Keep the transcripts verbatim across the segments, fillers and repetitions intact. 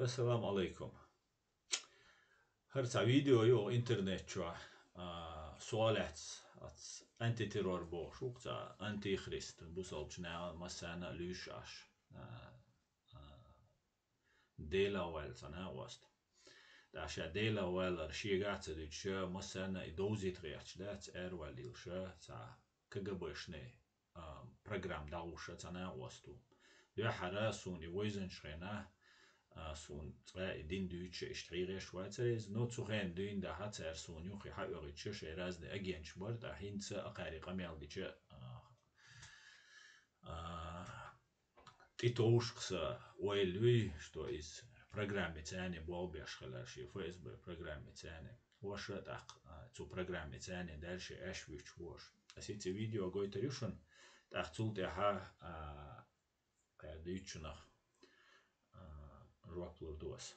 Ассаламу Ӏалайкум. ХӀара цхьа видео ю интернет чохь, а, со лаьцна, ац антитеррор бохуш ву цхьа антихрист, бусалбачу наха массарна а луьйш Ӏаш, а, а, Дела ваьлла цхьа накъост. ТӀаккха ша Дела ваьллар шегахь а ца дуьтуш, массарна а и довзийта гӀерташ дац, араваьлла йилла ша цхьа КГБшный а, программа дӀагӀуша цхьа накъост ву. Дуьххьара суна и вайзанчу хенахь, а, суна цкъа и дин дуьйцуша иштта хьийгӀеш вацара иза, но цу хенахь дуьйна дахьа цара суна юххе хьаоьгӀуьйтуша шайн разный агенташ бара, тӀаккха хӀинца а кхаьри къамел дича, а, а, тӀетовжаш-кх сан ойла юй, что иза программица цхьаьна болх беш хилар, шен ФСБ программица цхьаьна. Ваша тӀаккха, а, цу программица цхьаьна дальше аьш вуьйцуш бу аша. Аса и цӀе видео гойтур ю шуна, тӀаккха цул тӀаьхьа, а, кхаьра дуьйцучунах, а, жоп лур ду аса.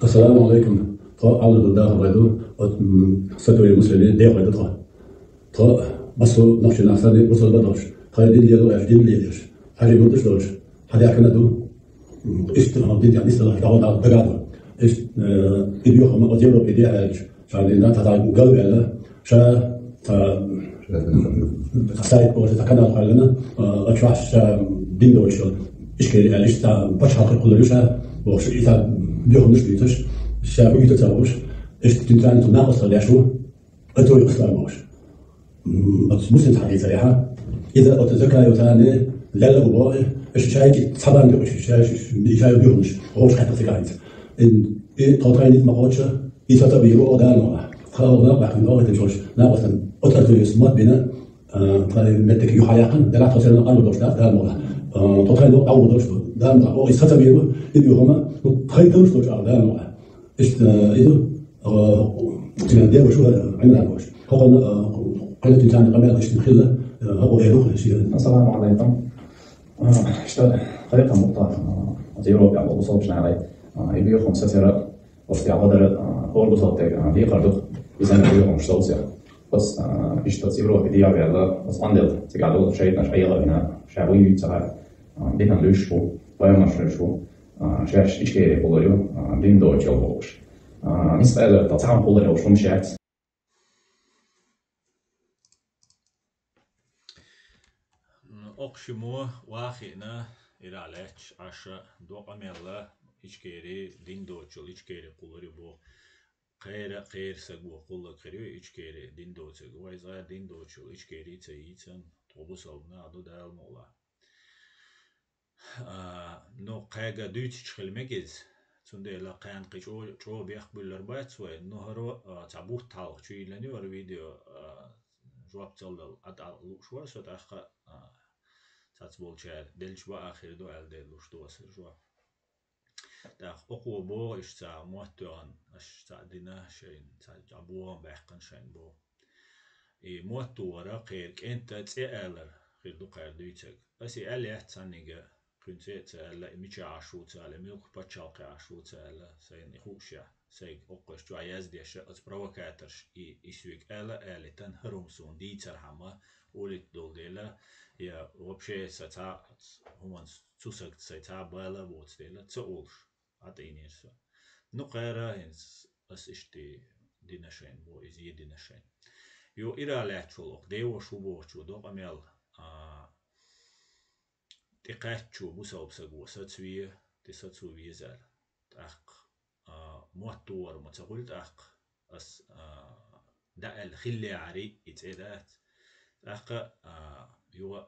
Ассаламу Ӏалайкум. Тхо Алла ду даха вай ду, от, м, сатури муслими дехой ду тхо. Тхо басу нохчи нах санна бусалба долуш, тхайн дин лело аьлча, дин лелош, хьажи мурдаш долуш, хьадаьхкина ду. Иштта хьо дин ян иштта дагадо. Иштта, э, и бехама оцу Европе де аьлча, ша дина та галваьлла, ша та, та сайт бохуш, та канал хьоьллина, э, а чохь ша дин доцуш, ишкери аьлла, иштта пачхьалкхе кхуллур ю ша бохуш, и та бехамаш дуьйцуш, ша буьйта ца бохуш, иштта цуьнан царна цу накъостал деш ву. Ацо ислам бохуш. М, оцу муслим цхьа дийцарехьа. Иза оцу закайо царна лелла бу боху, иш шайки цхьабан дуьхуш, шай, шай дуьхуш, гӀовш кхетта циганица. Ин, и тхо тхайн ниц ма кхочу, и сацабийру о Дала муха. Тха о Дала бахкин о ватин чош, накъостан оцу ацо ис мат бина, а, тхайн меттик юха яххан, дара тхо церна къалу дош да, Дала муха. А, тхо тхайн о къалу дош, Дала муха. О, и сацабийру, и дуьхума, ну, тхайн дош дош, Дала муха. Иштта, э, иза, э, цигара девушка, э, Ӏимран бохуш. ХӀокхунна, э, кхелатин царна къамел дешна хилла, э, хӀокху эр ву шен. Ассаламу Ӏалайкум. Э, иштта, кхайкхам бу тхан, э, оцу Европехь болу бусалбачу нахе, э, и бехам сацара, оцу тӀехь гӀо дара, э, хӀора бусалба стеган, э, декхар ду, иза бехамаш совцуьйту. Оцу, э, иштта оцу Европе дехьаваьлла, оцу къандел цигахь долу шайтӀанаш Ӏела а вина, ша вуй вуьйцу ца хаьа, э, динан луьйш ву, пайхамарш луьйш ву. А, шаьш Ичкери кхуллур ю, а, дин доцуш йолу бохуш. А, нисбелларг тхан цхьаъ кхуллур йолуш хӀума шаьц. М, окху шиммо вахиъна, ирахь лаьтташ Ӏаша, докъа мелла, Ичкери дин доцуш йолу Ичкери кхуллур ю боху. Кхера, кхера саг ву кхуллаг хир ю Ичкери дин доцург. Вайза дин доцуш йолу Ичкери ца йийцан, тхо бусалба нах ду Дала мукъ лахь. А, ну, кхаьга дуьйцучу хила мега иза. Цундела кхаьна кхин чӀо-, чӀогӀа бехк буьллар бац вай. Ну, хӀара, а, цхьа бутт хьалха чу йиллина ю хӀара видео, а, жоп ца луш, а, тӀаккха лууш вара со тӀаккха, а, цац болчара делча баа хир ду аьлла дела луш ду аса жоп. ТӀаккха окхо боху иштта цхьа мотт тоьхна, аша цхьа дина шайна, цхьа, цхьа бохам баьккхина шайна боху. И мотт вара кхеран кӀентан цӀе алар хир ду кхара дуьйцург. Аса и аьлла яц цхьаннега, кхуьнан цӀе а ца аьлла, и мичахь Ӏаш ву ца аьлла, муьлхха пачхьалкхехь Ӏаш ву ца аьлла, сайна и хууш я, сайга оккхуш чохь яздеш, оцу провокаторш и, и соьга ала а алийтан, хӀара хӀума суна дийцархьама, улитта долу дела, я вообще сан цхьа хӀуманца цу сагца сайн цхьа бала а боцу дела, ца олуш, ӀатӀийнера со. Ну, кхара хӀинца ас иштта дина шайна бо, иза е дина шайна. Йо, ира лаьтташ волу оха деваш ву бохучо докъа мел, а, тӀекхаьччо бусалба саго сацве, тӀе сацо веза аьлла. ТӀаккха, а, мотт вара ма ца хуьлу тӀаккха, ас, а, дӀааьлла хиллехьарий и цӀе дац. ТӀаккха, а, юха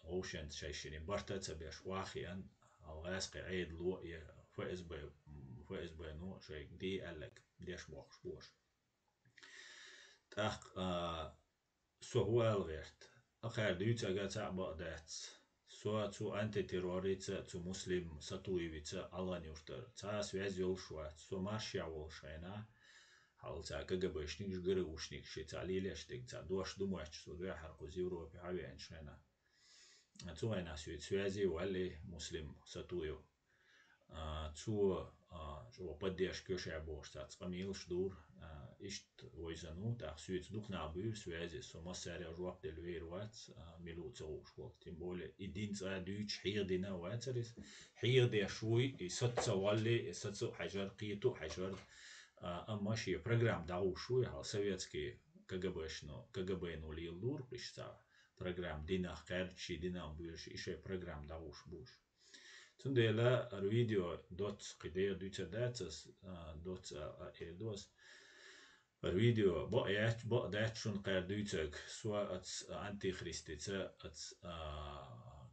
вовшенца шайшине барта а ца беш, охьахиъан, гӀаскхи Ӏедало я ФСБ, ФСБ-но шайга де аьлларг деш бохкуш бу аша. ТӀаккха, а, со хӀун ала гӀерта? Акхара дуьйцург цхьаъ бакъ дац. Со цу антитеррорица, цу Муслим Сатуевица Алан-Юртара цхьа а связь йолуш вац. Со маршехь волуш хенахь, хьалха цхьа КГБшникаш, ГРУшникаш ши цхьа лелеш дерг цхьа дош ду моьттуш, со дуьххьара кхуза Европе хьавеанчу хенахь. Цу хенахь соьца связи ваьлли Муслим Сатуев. А, цо, а, чӀогӀа поддержка йо шаьш бохуш цхьацца къамелаш дора, а, иштта вайзана ву, тӀаккха соьца дукха нах буьйра связи, со массаьрга жоп делла вер вац, а, мила ву ца хууш волу. Тем более, и дин цкъа а дуьйцуш хьехадина а вацара иза. Хьехадеш вуй, и саца ца валле, и саца а хьаьжар, кхета а хьаьжар, а, амма шен программа дӀахьуш вуй, хьал советский КГБ-шно, КГБ-но леладора-кх иштта цхьа программа, динах кхаьрдаш, шен динах буьйлуш, и шайн программа дӀахьуш бу уьш. Цундела ара видео доцца кхин дера дуьйцур дац ас, а, доцца а, а, эр ду ас. Ара видео бакъ яц, бакъ дац шуна кхаьра дуьйцург. Со аца антихристица, аца, а,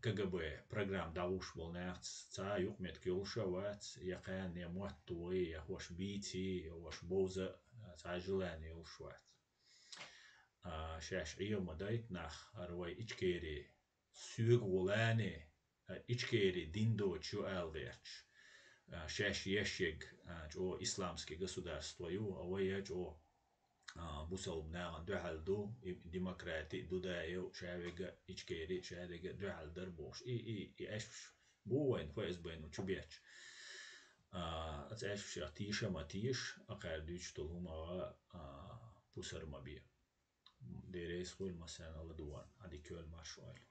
КГБ программа дӀахьуш болу нахаца цхьа а юкъаметтиг йолуш а вац, я кхарна, я мотт вай, я хӀорш бийций, я хӀорш бовза, а, цхьа а желание йолуш вац. А, шаьш Ӏеха ма дайта нах, хӀара вай Ичкери, соьга гӀулани, а, Ичкери дин доцуш ю ала гӀерташ, а, шаьш еш ерг, а, чӀогӀа исламский государство ю, а вай я чӀогӀа, а, бусалба нахана дуьхьал ду, и демократи а, Дудаев а, ша верг а, Ичкери а, ша дерг а дуьхьал дара бохуш. И, и, и аьшпаш бу вайна ФСБ-но чу бетташ. А, аца аьшпашех тийша а ма тийша, а кхаьра дуьйцуш долу хӀума а, а, пусар ма бе. Дела реза хуьлда массарна а ладугӀарна, Ӏадика йойла, марша Ӏойла.